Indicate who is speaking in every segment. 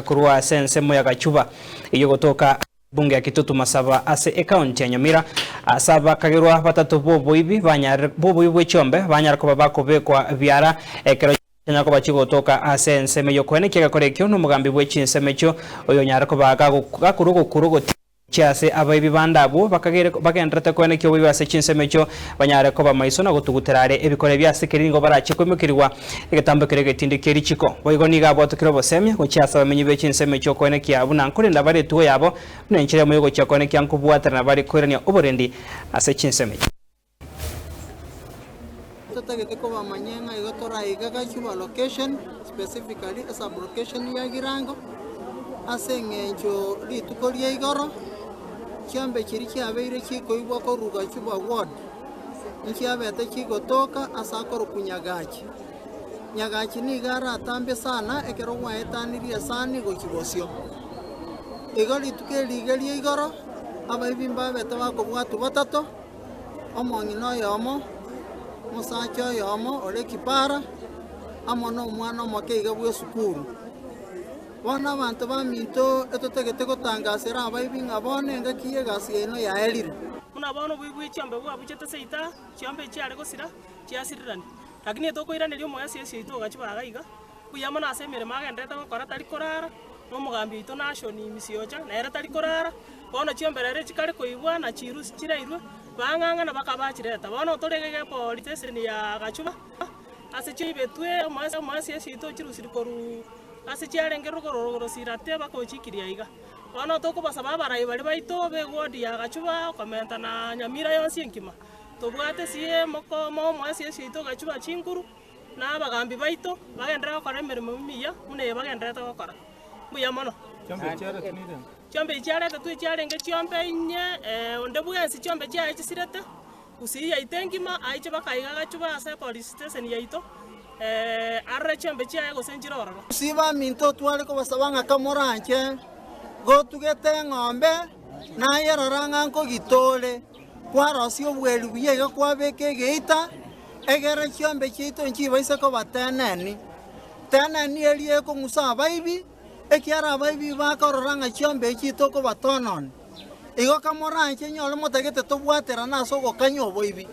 Speaker 1: Korwa ase ensemo ya Gachuba eyio gotoka ase ebunge ya Kitutu Masaba ase ekaunti ya Nyamira, ase abakagerwa batato b'oboibi banyarire b'oboibi bwe chiombe banyara koba bakobekwa biara ekero chianyara koba chigotoka ase ensemo eyio. Koenekia egekora ekio nomogambi bwe chinsemo echio oyonyare koba gakorwa ogokura ogotiga Gochia ase abaibi bande abwo bakagere bagendererete koenekia oboibi ase chinsemo echio, banyare koba maiso na gotugutera are ebikora ebi ase keria nigo barachie koimokerigwa egetambo keria egetindi kie richiko. Boigo nigo abwatokire obosemia gochia ase abamenyi be chinsemo echio koenekia buna nkorenda bare etugo yabo, buna enchera eyemo y'ogochia koenekia nkobwaterana bare koirania oborendi ase chinsemo echio.
Speaker 2: Totagete kobamanyia ng'a igo toraiga Gachuba location, specifically esub-location ya Girango, ase eng'encho rituko ria igoro, chiombe chiria chiabeire chikoigwa korwa Gachuba ward, nchiabete chigotoka ase akorokwa Nyagachi. Nyagachi nigo aratambe sana ekero gwaetanirie esani gochia bosio. Igo rituko eri iga ria igoro, abaibi mbabete bakobwatwa batato, omong'ina oyomo, omosacha oyomo ore ekipara, amo nomwana omoke iga bw'esukuru. Bono abanto baminto etotagete gotangasera abaibi ng'a bono engaki y'egasi yaino yaerire.
Speaker 3: Buna bono oboibi bwe chiombe bwabuchete seita, chiombe chiare gosira, chiasirirania. Lakini etokoiraneria omoyo ase Yeso oito ogachiba iga iga, Mbuya mono ase emeremo agendererete gokora tari korara, na omogambi oito Nashon Misiocha nere tari korara, bono chiombe rero chikare koibwa na chirusi chirairwe, bang'ang'ana bakabachireta. Bono tore iga egepori station ya Gachuba, ase chiaibetwe omoesia oito ochirusirie korwa ase chiarenge rogoro rogoro Sirate mpaka ochikirie aiga. Bono tokobasaba abarai baria baito be eward ya Gachuba okomenta na Nyamira yonsi enkima, tobwate sie moko omoesia oito Gachuba chinguru. Na abagambi baito bagenderere gokora emeremo emiya buna eye bagendererete gokora. Mbuya mono. Chiombe echi chiaretetwe echiarenge chiombe inye, onde bwensi chiombe chiaye chisirete, gusii yaito engima, aiche bakaiga gachuba ase epolice station yaito, arore chiombe chiaye gose nchire ororo.
Speaker 2: Gusii baminto otware kobasaba ng'a kamoranche gotugete eng'ombe, naye rora ng'a nkogitore, kwarosia obweri buya iga kwabeka egeita, Egere chiombe chiaito nchibaise koba teneni, teneni eria ekong'usa abaibi, ekiagera abaibi bakorora ng'a chiombe echi tikobatononi. Igo kamoranche nyore motagete tobwaterane ase ogokanya oboibi.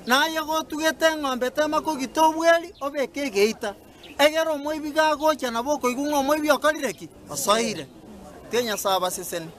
Speaker 2: Na aye gotugete eng'ombe tema kogita obweri, obeke egeita, egere omoibi gagocha nabo okoigwa ng'a omoibi okorire ki? Osoire. Tiga Nyasae abasesenie.